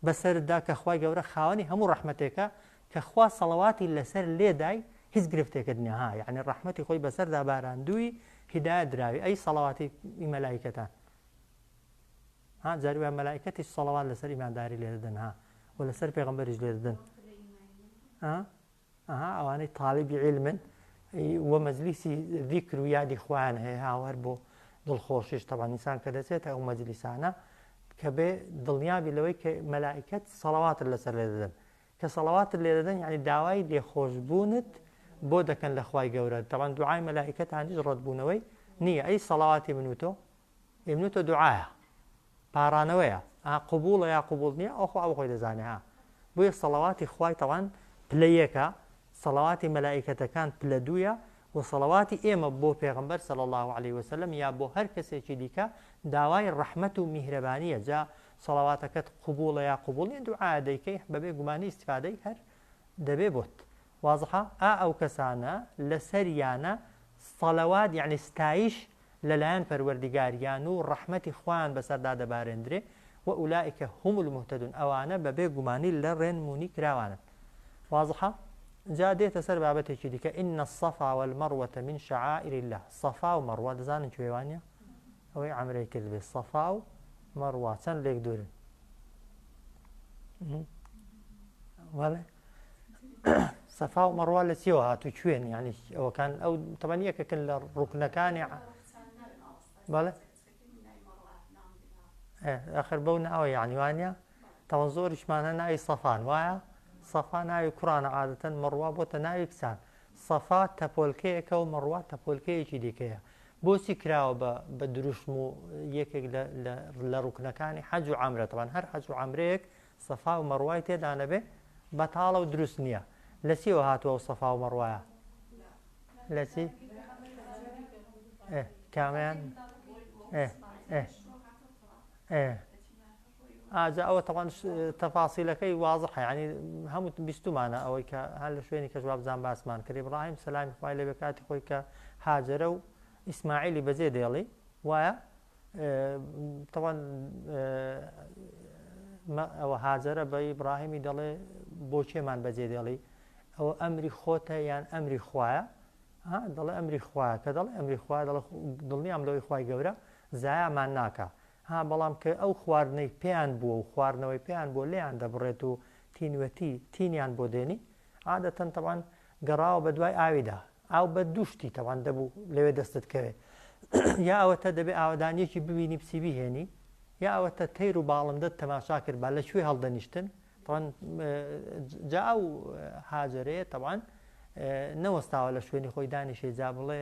بەسەرتدا کە خوای گەورە خاوەنی هەموو ڕەحمەتێکە کە خوا سەڵەواتی لەسەر لێدای هیچ گرفتێکت نیە ها یەعنی ڕەحمەتی خۆی بەسەردا باراندووی هیدایەت دراوی ئەی سەڵەواتی ئی مەلائیکەتان ها جاری وایە مەلائیکەتیش سەڵەوات لەسەر ئیمانداری لێ دەدەن ها و لەسەر پێغەمبەریش لێ دەدەن ها ئەها ئەوانەی تالیبی عیلمن و مەجلیسی ذیکر و یادی خۆیان هەیە هاوار بۆ دڵخۆشیش تەبعەن ئینسان کە دەچێتە ئەو مەجلیسانە کە بێ دڵنیابی لەوەی کە مەلائیکەت سەڵەواتت لەسەر لێ دەدەن کە سەڵەواتت لێ دەدەن یعنی داوای لێخۆشبوونت بۆ دەکەن لە خوای گەورە تەبعەن دوعای مەلائیکەتانیش ڕەتبوونەوەی نییە ئەی سەڵەواتی من و تۆ ئی من و تۆ دوعایە پاڕانەوەیە ئا قبوڵە یا قبوڵ نییە ئەو خوا خۆی دەزانێ ها بۆیە سەڵەواتی خوای تەوان پلە یەکە سەڵەواتی مەلائیکەتەکان پلە دوویە و سەڵەواتی ئێمە بۆ پێغەمبەر صلی اللە علیە وسلم یا بۆ هەر کەسێکی دیکە داوای ڕەحمەت و میهرەبانیە جا سەڵەواتەکەت قبوڵە یا قبوڵ نیە دوعا دەیکەی بەبێ گومانی ئیستفادەی هەر دەبێ بۆت وازحە ئا ئەو کەسانە لەسەریانە سەلەوات یەعنی ستایش لەلایەن پەروەردیگاریان و ڕەحمەتی خوایان بەسەردا دەبارێندرێ، وئولائک هم المهتدون ئەوانە بەبێ گومانی لە ڕێنموونی کراوانن. وازحە؟ جا دێتە سەر بابەتێکی دیکە، ان الصفا والمروە من شعائر اللە، صەفا و مەڕوە دەزانن کوێ وانە؟ ئەوەی عەمرەی کردبێ صەفا و مەڕوە چەند لێک دوورن؟ بەڵێ سەفا و مەڕوا لە چیەوە هاتوو کوێن یعنی ئەوەکان ئەو تەبەن یەکێکن لە ڕوکنەکانی بەڵێ ئەخر بەو ناوە یعنی وانە تەوە زۆریشمانە ناوی سەفان وایە سەفا ناوی کوڕانە عادەتەن مەڕوا بۆتە ناوی کچان سەفا تەپۆلکەیەکە و مەڕوا تەپۆلکەیەکی دیکەیە بۆچی کراوە بە بە دروشم و یەکێک لە ڕوکنەکانی حەج و عەمرە تەبعەن هەر حەج و عەمرەیەک سەفا و مەڕوای تێدا نەبێ بەتاڵە و دروست نییە لە چیەوە هاتووە ئەو سەفا و مەڕوایە لە چی کامیان ئاجا ئەوە تەوان تەفاسیلەکەی وازحە یعنی هەموو بیستمانە ئەوەی کە هەر لە شوێنی کەش وابزان باسمان کرد ئیبراهیم سەلامی خوای لێ بێ کاتی خۆی کە هاجەرە و ئیسماعیلی بەجێ دێڵی وایە تەوان ئەوە هاجەرە بە ئیبراهیمی دەڵێ بۆ کێمان بەجێ دێڵی ئەوە ئەمری خۆتە یان ئەمری خوایە دەڵێ ئەمری خوایە کە دەڵێ ئەمری خوا دەڵێ دڵنیام لەوەی خوای گەورە زایامان ناکا ها بەڵام کە ئەو خواردنەی پێیان بووە و خواردنەوەی پێیان بووە لێیان دەبڕێت و تینوێتی تینیان بۆ دێنی عادەتەن تەبعەن گەڕاوە بە دوای ئاویدا ئاو بە دوو شتی تەبعەن دەبوو لەوێ دەستت کەوێ یا ئەوەتە دەبێ ئاوەدانیەکی ببینی بچی بیهێنی یا ئەوەتە تەیر و باڵندەت تەماشا کرد با لە کوێ هەڵدەنیشتن تەبعەن جا ئەو هاجەرەیە تەبعەن نەوەستاوە لە شوێنی خۆی دانیشێ جا بڵێ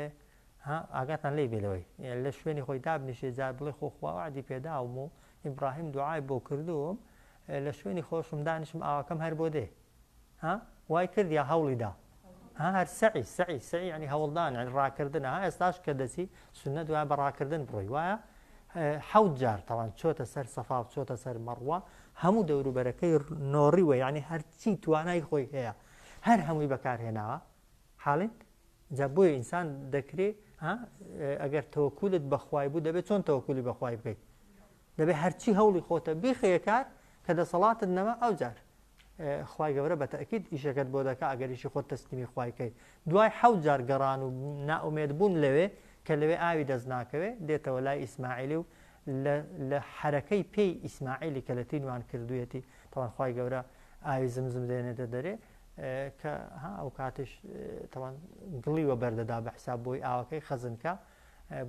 ها ئاگاتان لێی بێ لەوەی لە شوێنی خۆی دابنیشێ جا بڵێ خۆ خوا وەعدی پێداوم و ئیبراهیم دوعای بۆ کردووم لە شوێنی خۆشم دانیشم ئاوەکەم هەر بۆ دێ ها وای کرد یا هەوڵی دا ها هەر سەعی سەعی سەعی یعنی هەوڵدان یعنی ڕاکردن ها ئێستاش کە دەچی سوننەت وایە بە ڕاکردن بڕۆی وایە حەوت جار تەوان چۆتە سەر سەفا و چۆتە سەر مەڕوە هەموو دەوروبەرەکەی نۆڕیوە یعنی هەرچی توانای خۆی هەیە هەر هەمووی بەکارهێناوە حاڵین جا بۆیە ئینسان دەکرێ ئەگەر تەوەکولت بەخوای بوو دەبێت چۆن تەوەکولی بەخوای بکەیت دەبێت هەرچی هەوڵی خۆتە بیخەیە کار کە دەسەڵاتت نەما ئەو جار خوای گەورە بە تەئکید ئیشەکەت بۆ دەکا ئەگەر ئیشی خۆت تەسلیمی خوای کەی دوای حەوت جار گەڕان و نائومێد بوون لەوێ کە لەوێ ئاوی دەست ناکەوێ دێتەوە لای ئیسماعیلی و لە لە حەرەکەی پێی ئیسماعیلی کە لە تینوان کردوویەتی تەوان خوای گەورە ئاوی زمزم دێنێتە دەرێ کە ها ئەو کاتیش تەوان گڵی وە بەردەدا بە حساب بۆی ئاوەکەی خەزنکە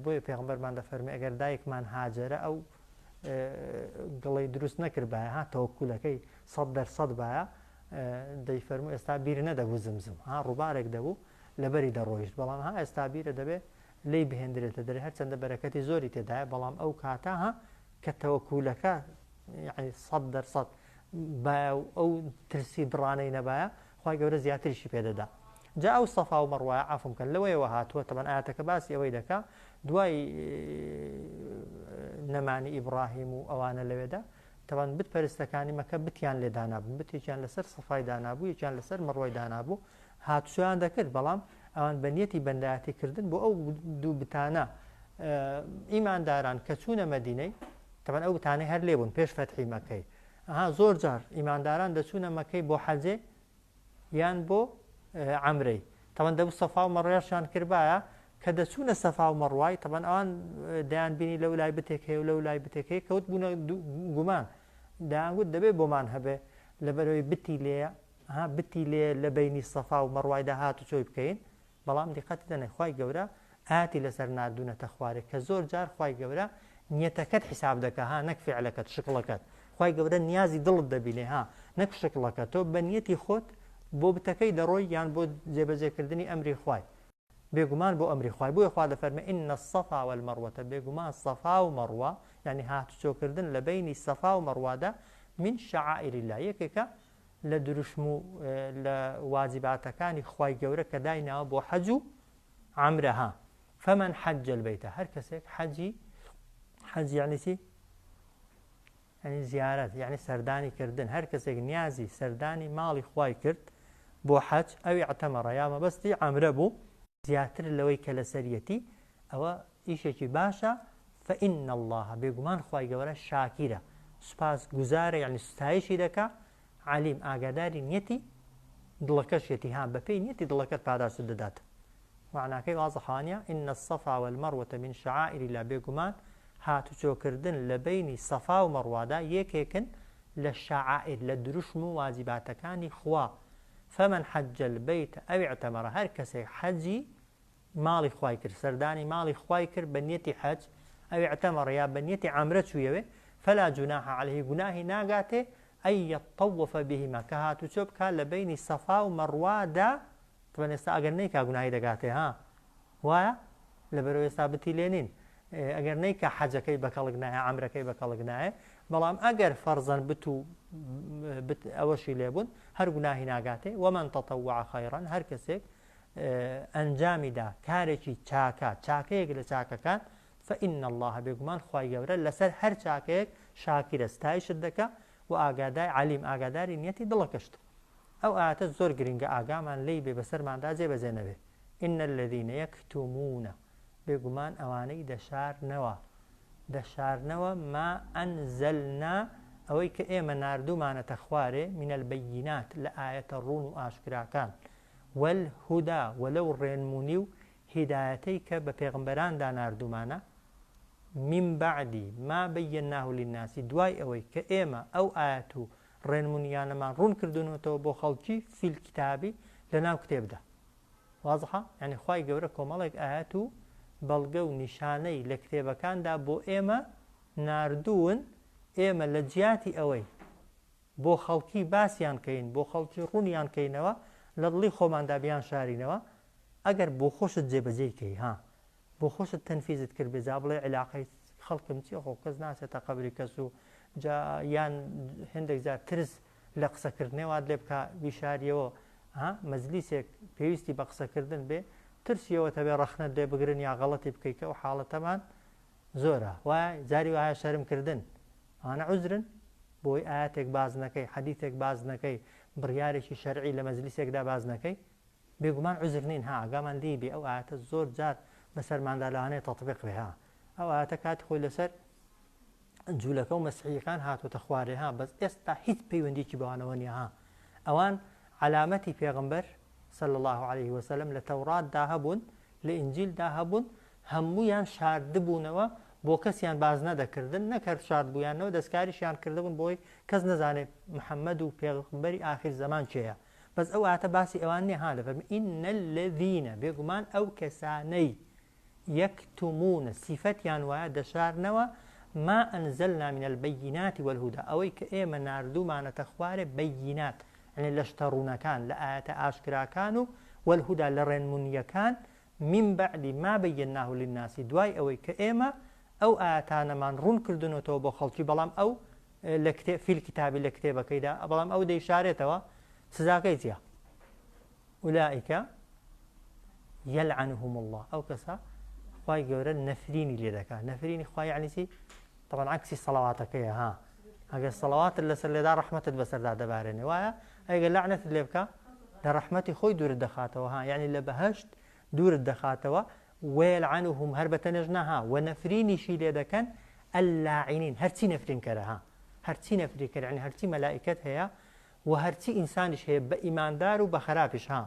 بۆیە پێغمبەرمان دەفەرمێ ئەگەر دایکمان هاجەرە ئەو گڵی دروست نەکردبایە ها تەوەکولەکەی 100% باە دەیفەرموو ئێستا بیر نەدەبوو زمزم ها ڕووبارێک دەبوو لەبەری دەڕۆیشت بەڵام ها ئێستا بیرە دەبێ لێی بهێندرێتە دەرێ هەرچەندە بەرەکەتی زۆری تێدایە بەڵام ئەو کاتە ها کە تەوەکولەکە یعنی 100% بایە و ئەو ترسی دڕانەی نەبایە خوای گەورە زیاتریشی پێ دەدا جا ئەو سەفا و مەڕوایە عەفوم کەن لەوەیەوە هاتووە تەبەن ئاەتەکە باسی ئەوەی دەکا دوای نەمانی ئیبراهیم و ئەوانە لەوێدا تەوان بت پەرستەکانی مەکە بتیان لێ دانابوون بتێکیان لەسەر سەفای دانابوو یەکیان لەسەر مەڕوای دانابوو هاتوچۆیان دەکرد بەڵام ئەوان بە نیەتی بەندایەتی کردن بۆ ئەو دوو بتانە ئیمانداران کە چوونە مەدینەی تەبەن ئەو بتانەی هەر لێ بوون پێش فەتحی مەکەی ئەها زۆر جار ئیمانداران دەچوونە مەکەی بۆ حەجێ یان بۆ عەمرەی تەوان دەبوو سەفا و مەڕوەشیان کردبایە. کە دەچوونە سەفا و مەڕوای تەبەن ئەوان دەیان بینی لەو لای بتێک هەیە و لەو لای بتێک هەیە کەوت بوونە گومان دەیانگوت دەبێ بۆمان هەبێ لەبەرەوەی بتی لێیە ها بتی لێ لە بەینی سەفا و مەڕوایدا هاتوچۆی بکەین بەڵام دیقەت بدەنێ خوای گەورە ئایەتی لەسەر ناردوونەتە خوارێ کە زۆر جار خوای گەورە نیەتەکەت حیساب دەکا ها نەک فعلەکەت شکڵەکەت خوای گەورە نیازی دڵت دەبینێ ها نەک شکڵەکە تۆ بە نیەتی خۆت بۆ بتەکەی دەڕۆی یان بۆ جێبەجێکردنی ئەمری خوای بێگومان بۆ ئەمری خوای بۆیە خوا دەفەرمێ ان الصفا والمروە بێگومان صەفا و مەڕوە یانی هاتوچۆکردن لە بەینی صەفا و مەڕوادا من شعائر اللە یەکێکە لە دروشم و لە واجباتەکانی خوای گەورە کە دایناوە بۆ حەج و عەمرە ها فمن حج البيت هەر کەسێک حەجی حەج یعنی چی یعنی زیارەت یعنی سەردانی کردن هەر کەسێک نیازی سەردانی ماڵی خوای کرد بۆ حەج ئەوی اعتمر یا مەبەستی عەمرە بوو زیاتر لەوەی کە لەسەریەتی ئەوە ئیشێکی باشە فإن اللە بێگومان خوای گەورە شاکیرە سوپاس گوزارە یعنی ستایشی دەکا علیم ئاگاداری نیەتی دڵەکەشیەتی ها بەپێی نیەتی دڵەکەت پاداشتت دەدات مەعناکەی وازحە وانیە ان الصفا والمروە من شعائر اللە بێگومان هاتوچۆکردن لە بەینی سەفا و مەڕوادا یەکێکن لە شعائر لە دروشم و واجباتەکانی خوا فمن حج البیت او اعتمر هەر کەسێک حەجی ماڵی خوای کرد سەردانی ماڵی خوای کرد بە نیەتی حەج او اعتمر یا بە نیەتی عەمرە چوویەوێ فلا جناح علیه گوناهی ناگاتێ ان یطوف بهما کە هاتوچۆ بکا لە بەینی سەفا و مەڕوادا تبەن ئێستا ئەگەر نەیکا گوناهی دەگاتێ ها وایە لەبەرەوە ئێستا بتی لێ نین ئەگەر نەیکا حەجەکەی بە کەڵک نایە عەمرەکەی بە کەڵک نایە بەڵام ئەگەر فەرزەن بت و بت ئەوەشی لێبوون هەر گوناهی ناگاتێ ومن تطوع خيرا هەر کەسێک ئەنجامی دا کارێکی چاکە چاکەیەک لە چاکەکان فإن الله بێگومان خوای گەورە لەسەر هەر چاکەیەک شاکرە ستایشت دەکا و ئاگادای علیم ئاگاداری نیەتی دڵەکەشت ئەو ئایەتە زۆر گرنگە ئاگامان لێی بێ بەسەرماندا جێبەجێ نەبێ إن الذين يكتمون بێگومان ئەوانەی دەشارنەوە دەشارنەوە ما أنزلنا ئەوەی کە ئێمە ناردوومانەتە خوارێ من البينات لە ئایەتە ڕوون و ئاشکراکان والهدی وە لەو ڕێنمونی و هیدایەتەی کە بە پێغەمبەراندا ناردوومانە، من بعد ما بیناه للناس دوای ئەوەی کە ئێمە ئەو ئایەت و ڕێنمونیانەمان ڕوون کردوونەتەوە بۆ خەڵکی فی الکتاب لەناو کتێبدا. وازحە؟ یانی خوای گەورە کۆمەڵێک ئایەت و بەڵگە و نیشانەی لە کتێبەکاندا بۆ ئێمە ناردوون، ئێمە لە جیاتی ئەوەی بۆ خەڵکی باسیان کەین، بۆ خەڵکی ڕوونیان کەینەوە، لە دڵی خۆماندا بیانشارینەوە، ئەگەر بۆ خۆشت جێبەجێی کەی ها، بۆ خۆشت تەنفیزت کردبێ، جا بڵێی عیلاقەی خەڵکم چیە، خۆ کەس ناچێتە قەبری کەس و جا یان هێندێک جار ترس لە قسەکردنێ وات لێ بکا بیشاریەوە، ها مەجلیسێک پێویستی بە قسەکردن بێ، ترسی ئەوەت هەبێ ڕەخنەت لێ بگرن یا غەڵەتی بکەی کە ئەو حاڵەتەمان زۆرە، وایە جاری وایە شەرم کردن ئەوانە عوزرن بۆی ئایەتێک باس نەکەی، حەدیسێک باس نەکەی، بڕیارێکی شەرعی لە مەجلیسێکدا باس نەکەی، بێگومان عوزر نین ها ئاگامان لێی بێ ئەو ئایەتە زۆر جار بەسەرماندا لەوانەیە تەتبیق بێ ها ئەو ئایەتە کاتی خۆی لەسەر جوولەکە و مەسیحیەکان هاتووەتە خوارێ ها بەس ئێستا هیچ پەیوەندیکی بەوانەوە نییە ها ئەوان عەلامەتی پێغەمبەر صلی الله علیه وسلم لە تەوراتدا هەبوون لە ئینجیلدا هەبوون هەموویان شاردبوونەوە بۆ کەسیان باس نەدەکردن نەک هەر شاردبوویانەوە دەستکاریشیان کردبوون بۆی کەس نەزانێت محەممەد و پێغەمبەری ئاخیر زەمان کێیە بەس ئەو ئایەتە باسی ئەوان نیە ها دەفەرمێ ان الذین بێگومان ئەو کەسانەی یکتمون سیفەتیان وایە دەشارنەوە ما انزلنا من البینات والهدی ئەوەی کە ئێمە ناردوومانەتە خوارێ بینات یعنی لە شتە ڕوونەکان لە ئایەتە ئاشکراکان و والهدی لە ڕێنمونیەکان من بعد ما بیناه للناس دوای ئەوەی کە ئێمە ئەو ئایەتانەمان ڕوون کردونەتەوە بۆ خەڵکی بەڵام ئەو لە کتێب فی الکتاب لە کتێبەکەیدا بەڵام ئەو دەیشارێتەوە سزاکەی چیە اولئک یلعنهم الله ئەو کەسە خوای گەورە نەفرینی لێ دەکات نەفرینی خوای یعنی چی طبعا عکسی سەڵەواتەکەیە ها ئەگەر سەڵەواتت لەسەر لێدا ڕەحمەتت بەسەردا دەبارێنێ وایە ئەگەر لەعنەتت لێ بکە لە ڕەحمەتی خۆی دوورت دەخاتەوە ها یعنی لە بەهەشت دوورت دەخاتەوە ویلعنهم هەر بە تەنێش نا ها وە نەفرینیشی لێ دەکەن اللاعنین هەرچی نەفرینکەرە ها هەرچی نەفرینکەر یعنی هەرچی مەلائیکەت هەیە و هەرچی ئینسانیش هەیە بە ئیماندار و بە خراپیش ها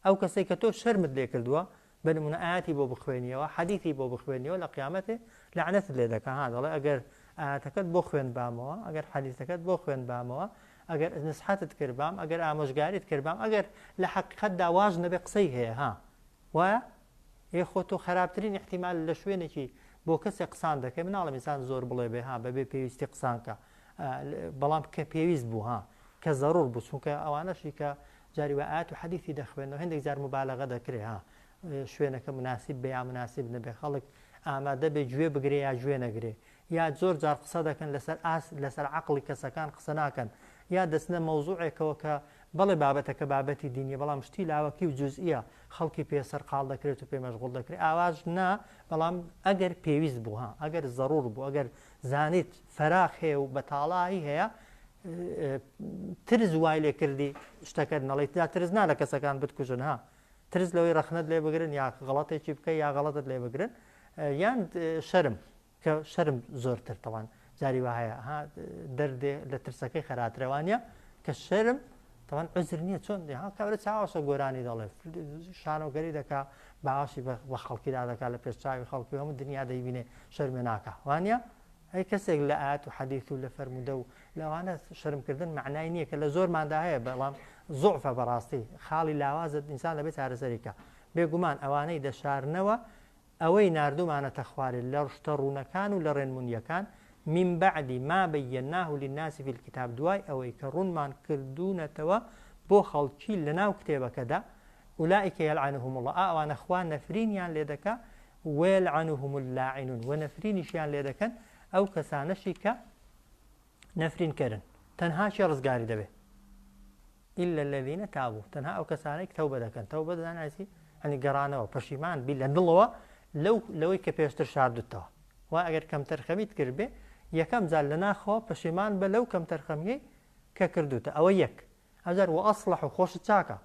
ئەو کەسەی کە تۆ شەرمت لێ کردووە. بە نمونە ئاەتی بۆ بخوێنیەوە حەدیثی بۆ بخوێنیەوە لە قیامەتێ لەعنەتت لێ دەکا ها دەڵێ ئەگەر ئاەتەکەت بۆ خوێنبامەوە ئەگەر حەدیثەکەت بۆ خوێنبامەوە ئەگەر نسحەتت کردبام ئەگەر ئامۆژگاریت کردبام ئەگەر لە حەقیقەتدا واش نەبێ قسەی هەیە ها وایە؟ ئێ خۆ تۆ خەراپترین ئیحتیمال لە شوێنێکی بۆ کەسێک قسان دەکەی مناڵم ئینسان زۆر بڵێ بێ ها بەبێ پێویستی قسان کە بەڵام کە پێویست بوو ها کە زەرور بوو چونکە ئەوانەشی کە جاری وە ئاەت و حەدیثی دەخوێنەوە هەندێک جار مبالغە دەکرێ ها شوێنەکە مناسب بێ یا مناسب نەبێ خەڵک ئامادە بێ گوێ بگرێ یا گوێ نەگرێ یا زۆر جار قسە دەکەن لەسەر ئاست لەسەر عەقڵی کەسەکان قسە ناکەن یا دەچنە مەوزوعێکەوە کە بەڵێ بابەتەکە بابەتی دینیە بەڵام شتی لاوەکی و جوزئیە خەڵکی پێ سەرقاڵ دەکرێت و پێ مەشغوڵ دەکرێت ئاواش نا بەڵام ئەگەر پێویست بوو ها ئەگەر زەڕور بوو ئەگەر زانیت فەراخ هەیە و بەتاڵایی هەیە ترس وای لێ کردی شتەکەت نەڵێیت یا ترس نا لە کەسەکان بتکوژن ها ترس لەوەی ڕەخنەت لێ بگرن یا غەڵەتێکی بکەی یا غەڵەتت لێ بگرن یان شەرم کە شەرم زۆرتر تەوان جاری وا هەیە ها دەردێ لە ترسەکەی خەراترە وانە کە شەرم تەوان عزر نییە چۆن ها کابرا چاوەشە گۆرانی دەڵێ شانۆگەری دەکا باوەشی بە خەڵکیدا دەکا لە پێش چاوی خەڵکی هەموو دنیا دەیبینێ شەرمێ ناکا وانە هەی کەسێک لە ئاەت و حەدیث و لە فەرموودە و لەوانە شەرمکردن معنای نییە کە لە زۆرماندا هەیە بەڵام زۆفە بەڕاستی خاڵی لاوازت ئینسان دەبێت چارەسەریکە بێگومان ئەوانەی دەشارنەوە ئەوەی ناردوومانەتە خوارێ لە ڕشتە ڕوونەکان و لە ڕێنمونییەکان، من بعد ما بیناه للناس فی الکتاب دوای ئەوەی کە ڕوونمان کردوونەتەوە بۆ خەڵکی لەناو کتێبەکەدا، اولئک یلعنهم اللە ئا ئەوانە خوا نەفرینیان لێدەکا، ویلعنهم اللاعنون وە نەفرینیشیان لێدەکەن ئەو کەسانەشی کە نەفرین کەرن تەنها کێ ڕزگاری دەبێ إلا الذين تابوا تەنها ئەو کەسانەی تەوبە دەکەن تەوبە دەزاناسی هەنی گەڕانەوە پەشیمان بی لە دڵەوە لەو لەوەی کە پێشتر شاردتەوە و ئەگەر کەمتەرخەمیت کردبێ یەکەم جار لە ناخەوە پەشیمان بە لەو کەمتەرخەمیەی کە کردوتە ئەوە یەک ئەوجار وأصلحوا خۆشت چاکە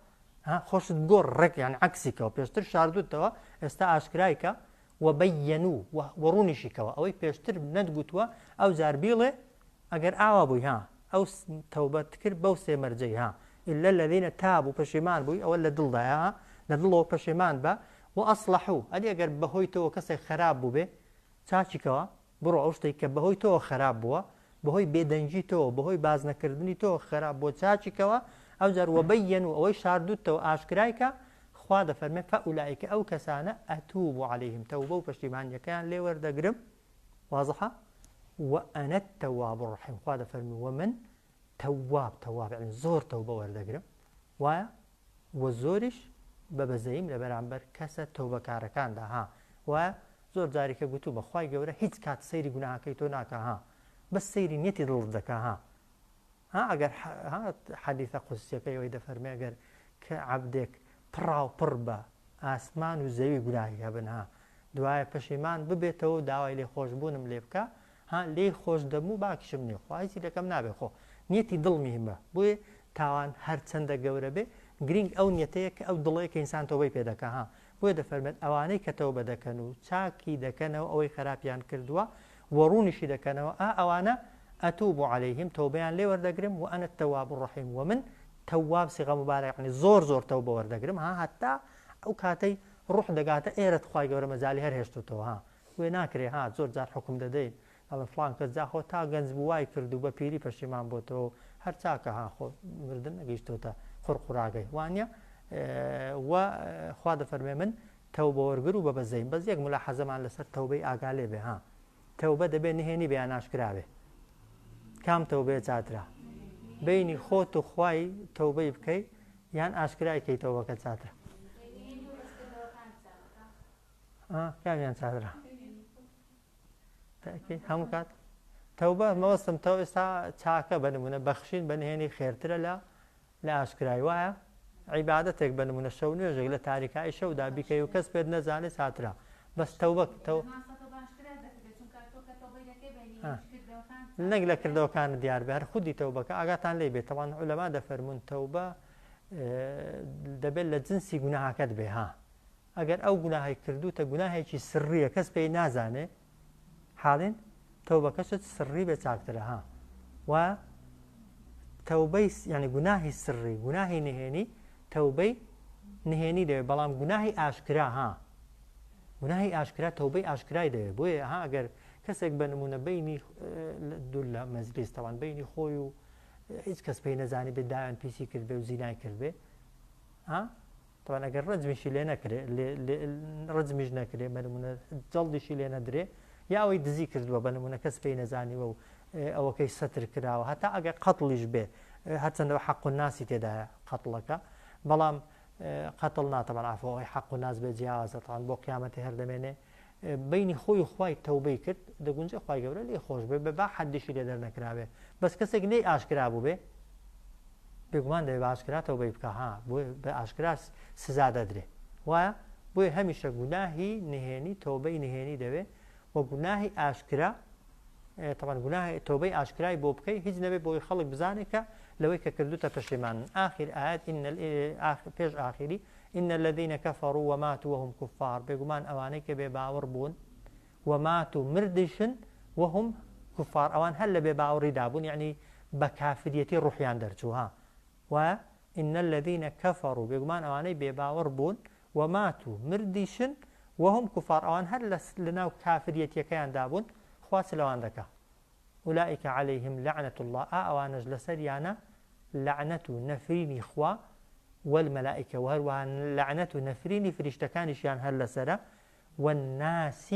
ها خۆشت گۆڕ ڕێک یان عەکسی کەوە پێشتر شاردوتەوە ئێستا ئاشکرای کە وبینوا وە ڕوونیشی کەوە ئەوەی پێشتر نەتگوتووە ئەوجار بیڵێ ئەگەر ئاوا بووی ها ئەو تەوبەت کرد بەو سێ مەرجەی ها إلا الذين تابوا پەشیمان بووی ئەوە لە دڵدایە ها لە دڵەوە پەشیمان بە وأصلحوا ئەدی ئەگەر بەهۆی تۆوە کەسێک خراپ بووبێ چاکی کەوە بڕۆ ئەو شتەی کە بەهۆی تۆوە خراپ بووە، بەهۆی بێدەنگی تۆوە، بەهۆی باس نەکردنی تۆوە خراپ بووە چاکی کەوە، ئەوجار وبینوا ئەوەی شاردووتەوە ئاشکرای کە، خوا دەفەرمێ فاولئک ئەو کەسانە اتوب علیهم تەوبە و پەشیمانیەکەیان لێ وەردەگرم، وازحە؟ وانا التواب الرحیم خوا دەفەرمێ ومن تەواب تەواب یعنی زۆر تەوبە وەردەگرم وایە؟ وە زۆریش بە بەزەییم لە بەرامبەر کەسە تەوبەکارەکاندا ها وایە زۆر جاری کە گوتومە خوای گەورە هیچ کات سەیری گوناهەکەی تۆ ناکا ها بەس سەیری نیەتی دڵت دەکا ها ها ئەگەر ها حەدیثە قودسیەکەی ئەوەی دەفەرمێ ئەگەر کە عەبدێک پڕاو پڕ بە ئاسمان و زەوی گوناهی هەبن ها دوایە پەشیمان ببێتەوە و داوای لێخۆشبوونم لێ بکا ها لێی خۆش دەبم و باکیشم نیە خوا هیچی لەکەم نابێ خۆ نیەتی دڵ مهمە بۆیە تاوان هەرچەندە گەورە بێ گرینگ ئەو نیەتەیە کە ئەو دڵەیە کە ئینسان تۆبەی پێ دەکا ها بۆیە دەفەرمێت ئەوانەی کە تەوبە دەکەن و چاکی دەکەنەوە ئەوەی خەراپیان کردووە و ڕوونیشی دەکەنەوە ئا ئەوانە أتوب عليهم تەوبەیان لێ وەردەگرم وأنا التواب الرحيم وە من تواب صيغة مبالغة یعنی زۆر زۆر تەوبە وەردەگرم ها هەتا ئەو کاتەی ڕوح دەگاتە ئێرەت خوای گەورە مەجالی هەر هێشتوتەوە ها وێ ناکرێ ها زۆر جار حوکم دەدەین دەڵێن فڵان کەس جا خۆ تا گەنج بوو وای کرد و بە پیری پەشیمان بۆتەوە و هەر چاکە ها خۆ مردن نەگەیشتۆتە قوڕقوراگەی وانە و خوا دەفەرمێ من تەوبە وەرگر و بە بەزەیم بەس یەک ملاحەزەمان لەسەر تەوبەی ئاگا لێ بێ ها تەوبە دەبێ نهێنی بێ یان ئاشکرا بێ کام تەوبەیە چاترە بینی خۆت و خوای تەوبەی بکەی یان ئاشکرای کەی تەوبەکە چاترە کامیان چادرە هەموو کات تەوبە مەوەستم تەو ئێستا چاکە بە نمونە بەخشین بە نهێنی خێرترە لە لە ئاشکرای وایە عیبادەتێک بە نمونە شەو نوێژێک لە تاریکایی شەودا بیکەی و کەس پێت نەزانێت چاترە بەس تەوبە تەو نەک لە کردەوەکان دیار بێ هەر خودی تەوبەکە ئاگاتان لێ بێت تەوان عولەما دەفەرمونون تەوبە دەبێت لە جنسی گوناهەکەت بێ ها ئەگەر ئەو گوناهەی کردووتە گوناهێکی سڕیە کەس پێی نازانێ حاڵین تەوبەکەشت سڕی بێ چاکترە ها وایە تەوبەی یعنی گوناهی سڕی گوناهی نهێنی تەوبەی نهێنی دەوێت بەڵام گوناهی ئاشکرا ها. گوناهی ئاشکرا تەوبەی ئاشکرای دەوێت بۆیە ها ئەگەر کەسێک بە نمونە بینی دوور لە مەجلیس تەوان بینی خۆی و هیچ کەس پێی نەزانی بێ داوێن پیسی کرد بێ و زینای کرد بێ ها تەوان ئەگەر ڕەجمیشی لێ نەکرێ ڕەجمیش نەکرێ بە نمونە جەڵدیشی لێ نەدرێ یا ئەوەی دزی کردووە بە نمونە کەس پێی نەزانیوە و ئەوەکەی سەتر کراوە هەتا ئەگەر قەتڵیش بێ هەرچەندەوە حەق و ناسی تێدایە قەتڵەکە بەڵام قەتڵ نا تەبعەن عەفو ئەوەی حەق و ناس بێ جیاوازە تەبعەن بۆ قیامەتی هەر دەمێنێ بینی خۆی و خوای تەوبەی کرد دەگونجێ خوای گەورە لێی خۆش بێ بە با حەدیشی لێ دەرنەکرابێ بەس کەسێک لێی ئاشکرا بوو بێ بێگومان دەبێ بە ئاشکرا تەوبەی بکا ها بۆ بە ئاشکرا سزا دەدرێ وایە بۆیە هەمیشە گوناهی نهێنی تەوبەی نهێنی دەوێ و گوناهی ئاشکرا تەبعەن گوناه تۆبەی ئاشکرای بۆ بکەی هیچ نەبێ بۆی خەڵک بزانێ کە لەوەی کە کردوتە پەشیمانن ئاخیر ئایەت إن پێش ئاخیری إن الذين كفروا وماتوا وهم كفار بێگومان ئەوانەی کە بێ باوەڕ بوون وماتوا مردیشن وهم كفار ئەوان هەر لە بێ باوەڕیدا بوون یعنی بە کافریەتی ڕوحیان دەرچوو ها وایە إن الذين كفروا بێگومان ئەوانەی بێ باوەڕ بوون وماتوا مردیشن وهم کفار ئەوان هەر لەناو کافریەتیەکەیاندا بوون خوا چ لەوان دەکا اولئک علیهم لعنة اللە ئا ئەوانەش لەسەریانە لەعنەت و نەفرینی خوا والملائکە وهەروەها لەعنەت و نەفرینی فریشتەکانیشیان هەر لەسەرە والناس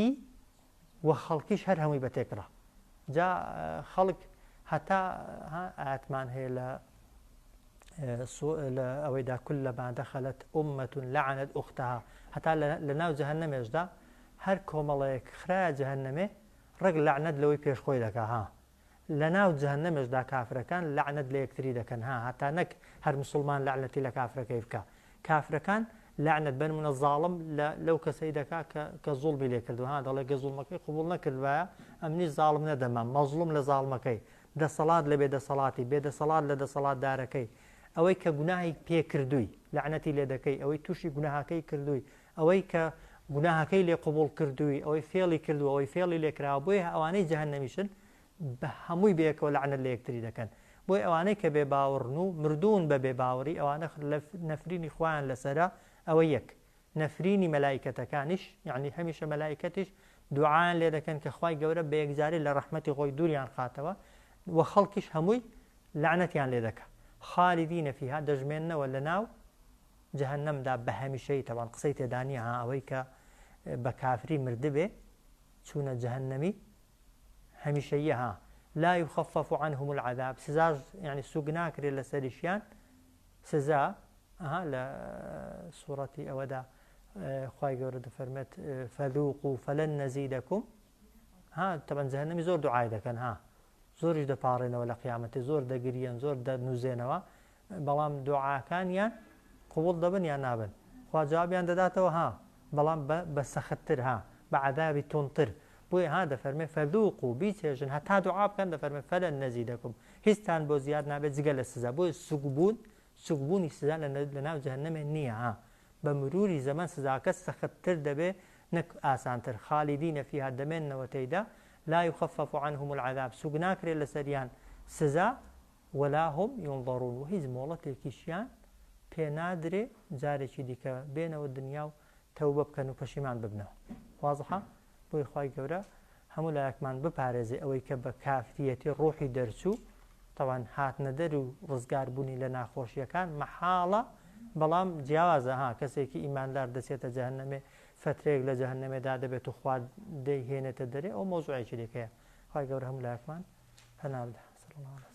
و خەڵکیش هەر هەمووی بە تێکڕا جا خەڵک هەتا ئاەتمان هەیە لە لە ئەوەیدا كلما دخلت أمة لعنت أختها هەتا لە ناو جەهەنەمێشدا هەر کۆمەڵەیەک خرایە جەهەنەمێ ڕێک لەعنەت لەوەی پێش خۆی دەکا ها لە ناو جەهەنەمێشدا کافرەکان لەعنەت لە یەکتری دەکەن ها هەتا نەک هەر مسوڵمان لەعنەتی لە کافرەکەی بکا کافرەکان لەعنەت بەنمونە زاڵم لە لەو کەسەی دەکا کە کە زوڵمی لێ کردوە ها دەڵێ گە زوڵمەکەی قبوڵ نەکردبایە ئەمنیش زاڵم نەدەمام مەزڵوم لە زاڵمەکەی دەسەڵات لە بێ دەسەڵاتی بێ دەسەڵات لە دەسەڵاتدارەکەی ئەوەی کە گوناهی پێ کردووی لەعنەتی لێ دەکەی ئەوەی تووشی گوناهەکەی کردووی ئەوەی کە گوناهەکەی لێ قبوڵ کردووی ئەوەی فێڵی کردووە ئەوەی فێڵی لێ کراوە بۆیە ئەوانەی جەهەنەمیشن بە هەمووی بەیەکەوە لەعنەت لە یەکتری دەکەن بۆیە ئەوانەی کە بێ باوەڕن و مردوون بە بێ باوەڕی ئەوانە نەفرینی خوایان لەسەرە ئەوە یەک نەفرینی مەلائیکەتەکانیش یەعنی هەمیشە مەلائیکەتیش دوعایان لێ دەکەن کە خوای گەورە بە یەکجاری لە ڕەحمەتی خۆی دووریان خاتەوە و خەڵکیش هەمووی لەعنەتیان لێ دەکا خالدین فیها دەژمێننەوە لە ناو جەهەنەمدا بە هەمیشەیی تەبعەن قسەی تێدا نییە ها ئەوەی کە بە کافری مردبێ چوونە جەهەنەمی هەمیشەییە ها لا يخفف عنهم العذاب سزاش یعنی سوک ناکرێت لەسەریشیان سزا ئەها لە سوڕەتی ئەوەدا خوای گەورە دەفەرمێت فذوقوا فلن نزیدکم ها تەبەن جەهەنەمی زۆر دوعای دەکەن ها زۆریش دەپاڕێنەوە لە قیامەتی زۆر دەگریەن زۆر دەنوزێنەوە بەڵام دوعاکانیان قبوڵ دەبن یان نابن خوا جوابیان دەداتەوە ها بەڵام بە بە سەختتر ها بە عەذابی توندتر بۆیە ها دەفەرمێ فذوقوا بیچێژن هەتا دوعا بکەن دەفەرمێ فلن نزیدکم هیچتان بۆ زیاد نابێت جگە لە سزا بۆیە سوکبوون سوکبوونی سزا لە ناو جەهەنەمێ نییە ها بە مروری زەمەن سزاکە سەختتر دەبێ نەک ئاسانتر خالدین فیها دەمێننەوە تێیدا لا یخفف عنهم العذاب سوک ناکرێت لەسەریان سزا ولا هم ینظرون و هیچ مۆڵەتێکیشیان پێ نادرێ جارێکی دیکە بێنەوە دنیا و تەوبە بکەن و پەشیمان ببنەوە وازحە بۆیە خوای گەورە هەموو لایەکمان بپارێزێ ئەوەی کە بە کافریەتی ڕوحی دەرچوو تەوان هاتنە دەر و ڕزگار بوونی لە ناخۆشیەکان مەحاڵە بەڵام جیاوازە ها کەسێکی ئیماندار دەچێتە جەهەنەمێ فترەیەک لە جەهەنەمێدا دەبێت و خوا دەیهێنێتە دەرێ ئەو مەوزوعێکی دیکەیە خوای گەورە هەموو لایەکمان پەنا بدە صلی الله علیه.